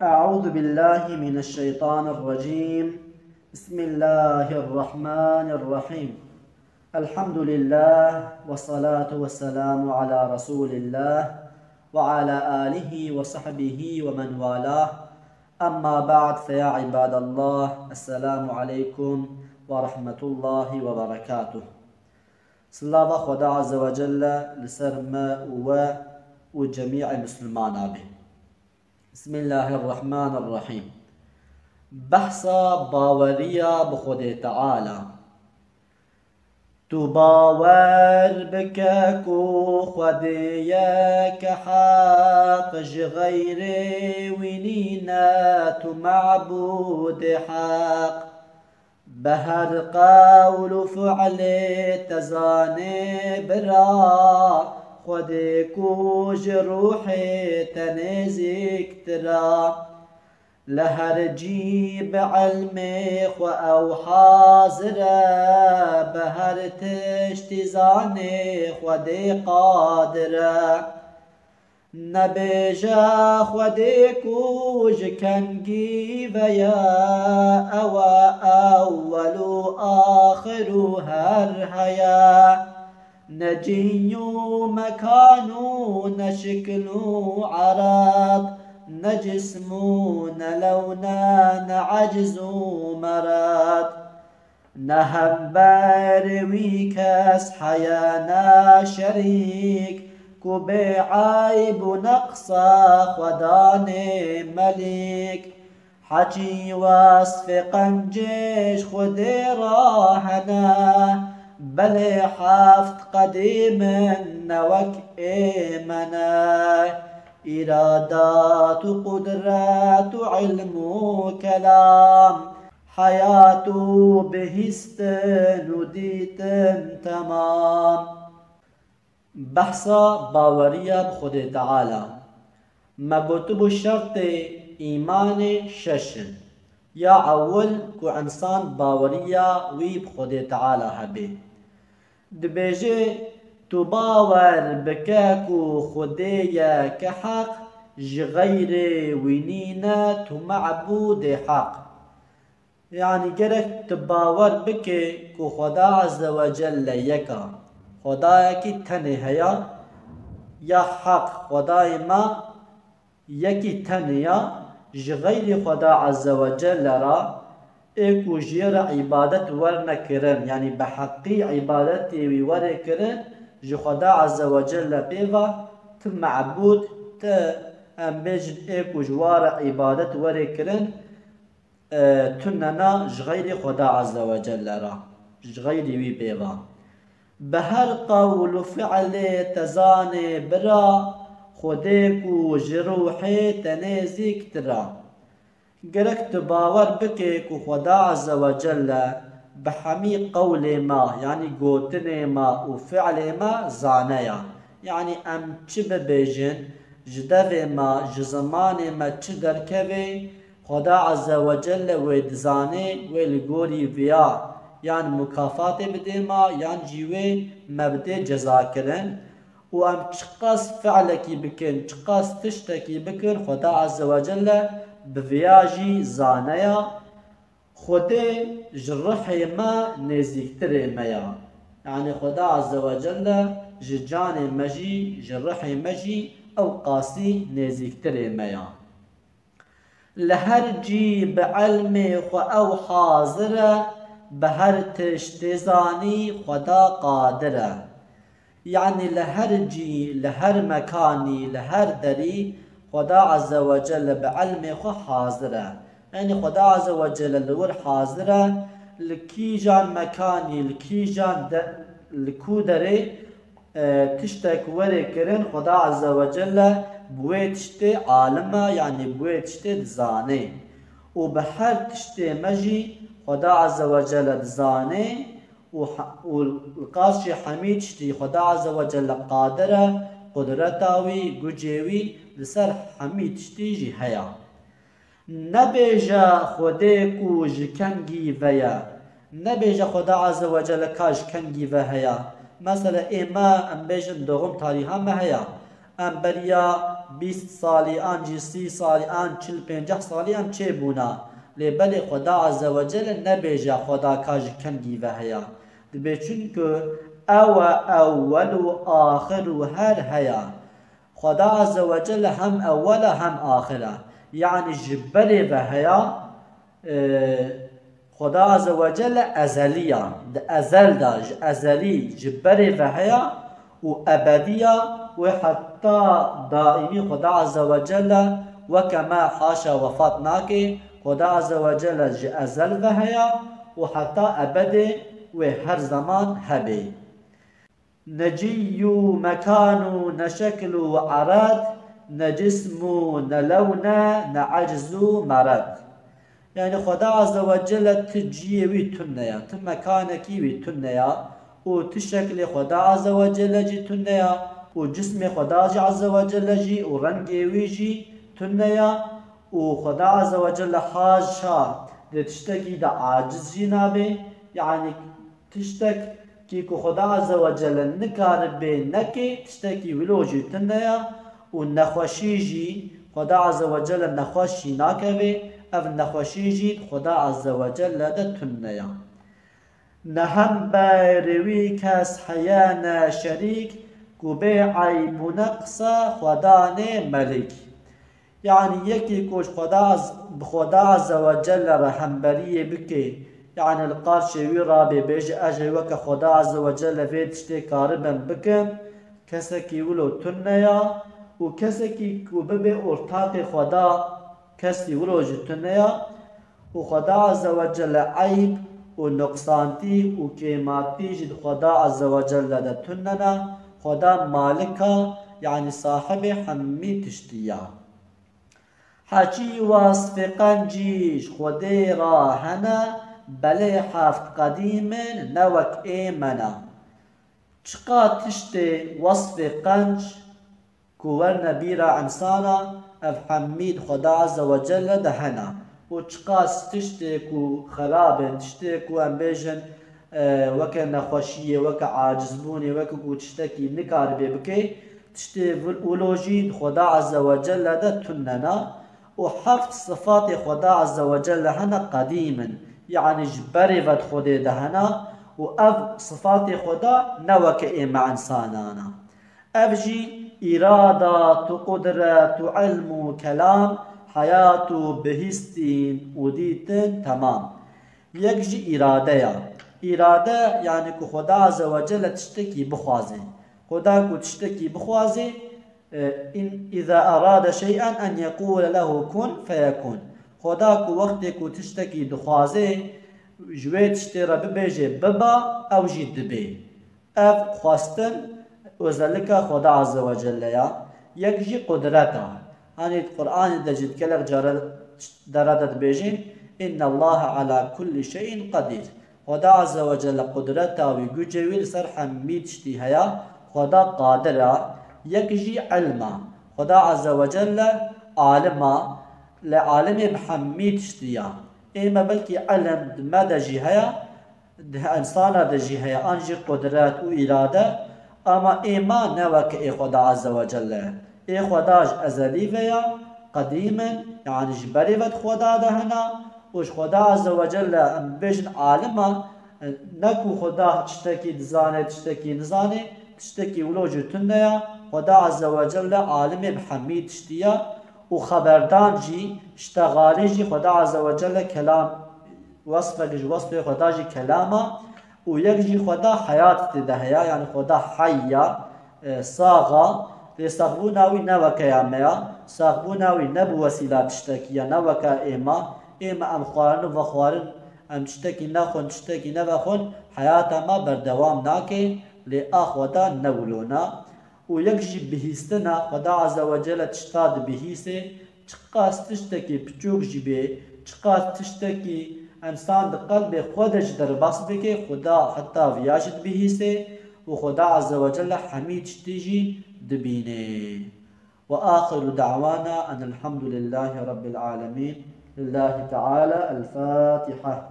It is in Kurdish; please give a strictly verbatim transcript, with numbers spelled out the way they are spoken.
أعوذ بالله من الشيطان الرجيم. بسم الله الرحمن الرحيم. الحمد لله والصلاة والسلام على رسول الله وعلى آله وصحبه ومن والاه. أما بعد، فيا عباد الله، السلام عليكم ورحمة الله وبركاته. Silava Xweda Azze ve Celle li ser me û we û cemî Misilmana be. Bismillahirrahmanirrahîm. Behsa baweriya bi Xwedê Teala. Tu bawer bike ku Xwedê yek e heq, ji xeyrê wî nîne tu mebûdê heq. Bi her qewl û fi'lê te zanê bira, Xwedê ku ji ruhê te nêzîktir e. Li her cî bi ilmê xwe ew hazir e, bi her tiştî zanê Xwedê qadir e. Nebêje Xwedê ku ji kengî ve ye, ew e ewwel û axir û her heye. Ne cîn û mekan û ne şikil û erad, ne cism û ne lewne, ne eciz û merad. Ne hember wî kes heye ne şerîk, ku bê eyb û neqsa Xwedanê melîk. Heçî wesfê qencê ji Xwedê re hene, belê heft qedîm in ne wek ê me ne. Îradat û qudret û ilm û kelam, heyat û bihîstin û dîtin temam. Behsa baweriya bi Xwedê Teala. Me gotibû şertê îmanê şeş in. Ya ewil ku însan baweriya wî bi Xwedê Teala hebe. Dibêje, tu bawer bike ku Xwedê yek e heq, ji xeyrê wî nîne tu mebûdê heq. Yanî gerek tu bawer bike ku Xweda Azze ve Celle yek e. Xwedayekî tenê heye, ya heq, Xwedayê me yekî tenê ya, ji xeyrî Xweda Azze ve Celle re ê ku ji yê re îbadet werne kirin, yanî bi heqî îbadetê wî were kirin, ji Xweda Azze ve Celle pê ve ti mebûd, ti, em bêjin, ê ku ji wa re îbadet were kirin, e, tune ne ji xeyrî Xweda Azze ve Celle re, ji xeyrî wî pê ve. Bi her qewl û fi'lê te zanê bira, Xwedê ku ji ruhê te nêzîktir e. Gerek tu bawer bike ku Xweda Azze ve Celle bi hemî qewlê me, yanî gotinê me û fi'lê me zane ya. Yanî em çi bibêjin, ji devê me, ji zimanê me çi derkeve, Xweda Azze ve Celle wê dizane, wê li gorî viya yan mukafatê bidê me, yan jî wê me bidê cezakirin. Û em çiqas fi'lekî bikin, çiqas tiştekî bikin, Xweda Azze ve Celle bi viya jî zane ya. Xwedê ji ruhê me nêzîktirê me ya. Yanî Xweda Azze ve Celle ji canê me jî, ji ruhê me jî ew qasî nêzîktirê me ya. Li her cî bi ilmê xwe ew hazir e, bi her tiştê zanî Xweda qadir e. Yanî li her cî, li her mekanî, li her derî Xweda Azze ve Celle bi ilmê xwe hazir e. Yanî Xweda Azze ve Celle li wir hazir e, li kîjan mekanî, li kîjan de, li ku derê e, tiştek were kirin, Xweda Azze ve Celle bi wê tiştê alim e, yanî bi wê tiştê dizane. Û bi her tiştê me jî Xweda Azze ve Celle dizane û he-, û li qasî hemî tiştî Xweda Azze ve Celle qadir e, qudreta wî, gucê wî li ser hemî tiştî jî heye. Nebêje Xwedê ku ji kengî ve ye. Nebêje Xweda Azze ve Celle ka ji kengî ve heye. Mesela ê me, em bêjin, doğum tariha me heye. Em beriya bîst salî an jî sî salî an çil pênceh salî an çêbûna. Lê belê Xweda Azze ve Celle nebêje Xweda ka ji kengî ve heya. Dibê çunku ew e ewwel û axir û her heya. Xweda Azze ve Celle hem ewwel e hem axir e. Yanî ji berê ve heya, e, Xweda Azze ve Celle ezelî ya. Di ezel de, ji ezelî, ji berê ve heya û ebedî ya, wê heta daîmî Xweda Azze ve Celle weke me haşa wefat nake. Xweda Azze ve Celle ji ezel ve heya û heta ebedê wê her zeman hebê. Ne cî û mekan û ne şekil û erad, ne cism û ne lewn e, ne ecz û merad. Yanî Xweda Azze ve Celle ti ciyê wî tune ya, ti mekanekî wî tune ya û ti şeklê Xweda Azze ve Celle jî tune ya û cismê Xweda jî Azze ve Celle jî û rengê wî jî tune ya û Xweda Azze ve Celle haşa lê tiştekî de aciz jî nabe. Yanî tiştekî ku Xweda Azze ve Celle nikaribe neke, tiştekî wilo jî tune ya û nexweşî jî Xweda Azze ve Celle nexweş jî nakeve, ev nexweşî jî Xweda Azze ve Celle de tune ya. Ne hemberê wî kes heye ne şerîk, ku bê eyb û neqsa Xweda nê melîk. Yanî yekî ku ji Xweda az-, bi Xweda Azze ve Celle re hemberiyê bike, yanî li qarşê wî rabe bêje, ez ê weke Xweda Azze ve Celle vê tiştê karibim bikim, kesekî wilo tune ya û kesekî ku bibe ortaqê Xweda, kesî wilo jî tune ya û Xweda Azze ve Celle eyb û nuqsantî û kêmatî jî di Xweda Azze ve Celle de tune ne. Xweda Malik e, yanî sahibê hemî tiştî ya. Heçî wesfê qencî ji Xwedê re hene, belê heft qedîm in, ne wek ê me ne. Çiqa tiştê wesfê qenc ku werne bîra insana, ev hemî di Xweda Azze ve Celle de hene. Û çiqas tiştê ku xerab in, tiştê ku em bêjin, e, weke nexweşiyê, weke acizbûnê, weke ku tiştekî nikaribe bike, tiştê vir-, wilo jî di Xweda Azze ve Celle de tune ne. Û heft sifatê Xweda Azze ve Celle hene qedîm in, yanî ji berê ve di Xwedê de hene û ev sifatê Xweda ne weke ê me insanan e. Ev jî îradat û qudret û ilm û kelam, heyat û bihîstin û dîtin temam. Yek jî îrade ya. Îrade, yanî ku Xweda Azze ve Celle tiştekî bixwaze. Xweda ku tiştekî bixwaze, e, in, îza erade şey'en en yekûle lehu kun feyekûn. Xweda ku wextê ku tiştekî dixwaze, ji wê tiştê re bibêje biba, ew jî dibe. Ev xwestin özelika Xweda Azze ve Celle ya. Yek jî qudret a. Hanî Qur'anê de jî gelek care dere de dibêjin, "Innallaha ala kulli şeyin qadir." Xweda Azze ve Celle qudreta wî, gucê wî li ser hemî tiştî heye. Xweda qadir a. Yek jî ilm a. Xweda Azze ve Celle alim a. Lê alimê bi hemî tiştî ya. Ê me belkî ilm di me de jî heye, di insana de jî heye, an jî qudret û îrade, ama ê me ne weke ê Xweda Azze ve Celle. Ê Xweda ji ezelî ve ya, qedîm in, yanî ji berê ve di Xweda de hene û ji Xweda Azze ve Celle em bêjin alim e, ne ku Xweda tiştekî dizane, tiştekî nizane, tiştekî wilo jî tune ya, Xweda Azze ve Celle alimê bi hemî tiştî ya û xeberdan jî, ştexalî jî Xweda Azze ve Celle kelam, wesfek ji wesfê Xweda jî kelam a û yek jî Xweda heyat tê de heye, yanî Xweda hey ya, e, sax a, lê saxbûna wî ne weke ya me ya, saxbûna wî ne bi wesîla tiştekî ya, ne weke ê me, ê me em xwarin û vexwarin, em tiştekî nexwin, tiştekî nevexwin, heyata me berdewam nake, lê a Xweda ne wilo ne. Û yek jî bihîstin e, Xweda Azze ve Celle tişta dibihîse, çiqas tiştekî piçûk jî bê, çiqas tiştekî însan di qelbê xwe de jî derbas bike, Xweda heta viya jî dibihîse û Xweda Azze ve Celle hemî tiştî jî dibîne. Ve axiru da'wana enel hamdülillahi rabbil alemin. Lillahi Teala el Fatiha.